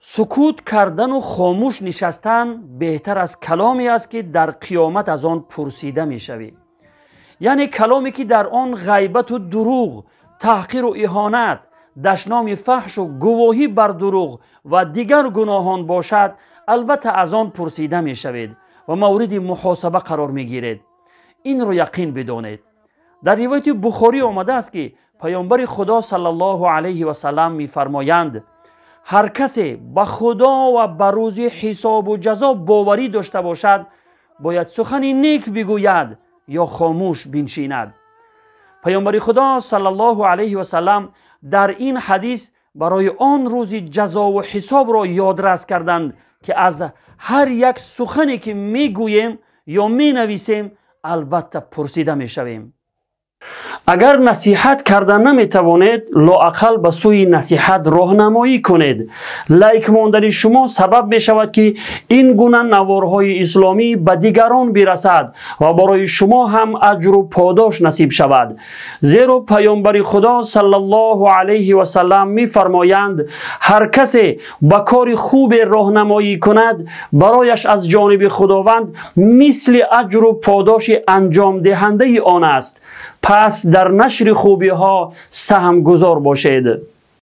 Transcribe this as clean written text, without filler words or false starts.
Сукут кардану хомӯш нишастан беҳтар аз каломе аст, ки дар қиёмат аз он пурсида мешавӣ. Яъне каломе, ки дар он ғайбату дурӯғ, таҳқиру иҳонат, дашноми фаҳшу гувоҳӣ бар дурӯғ ва дигар гуноҳон бошад, албатта аз он пурсида мешавед ва мавриди муҳосаба қарор мегиред. Инро яқин бидонед. Дар ривояти Бухорӣ омадааст, ки паёмбари Худо саллаллоҳу алайҳи васаллам мефармоянд: ҳар касе ба Худо ва ба рӯзи ҳисобу ҷазо боварӣ дошта бошад, бояд сухани нек бигӯяд ё хомӯш биншинад. Паёмбари Худо саллаллоҳу алайҳи васаллам дар ин ҳадис барои он рӯзи ҷазову ҳисобро ёдрас карданд, ки аз ҳар як сухане, ки мегӯем ё менависем, албатта пурсида мешавем. Агар насиҳат карда наметавонед, лоақал ба сӯи насиҳат роҳнамоӣ кунед. Лайк мондани шумо сабаб мешавад, ки ин гуна наворҳои исломӣ ба дигарон бирасад ва барои шумо ҳам аҷру подош насиб шавад. Зеро паёмбари Худо саллаллоҳу алайҳи васаллам мефармоянд: ҳар касе ба кори хубе роҳнамоӣ кунад, барояш аз ҷониби Худованд мисли аҷру подоши анҷомдиҳандаи он аст. Пас дар нашри хубиҳо саҳмгузор бошед.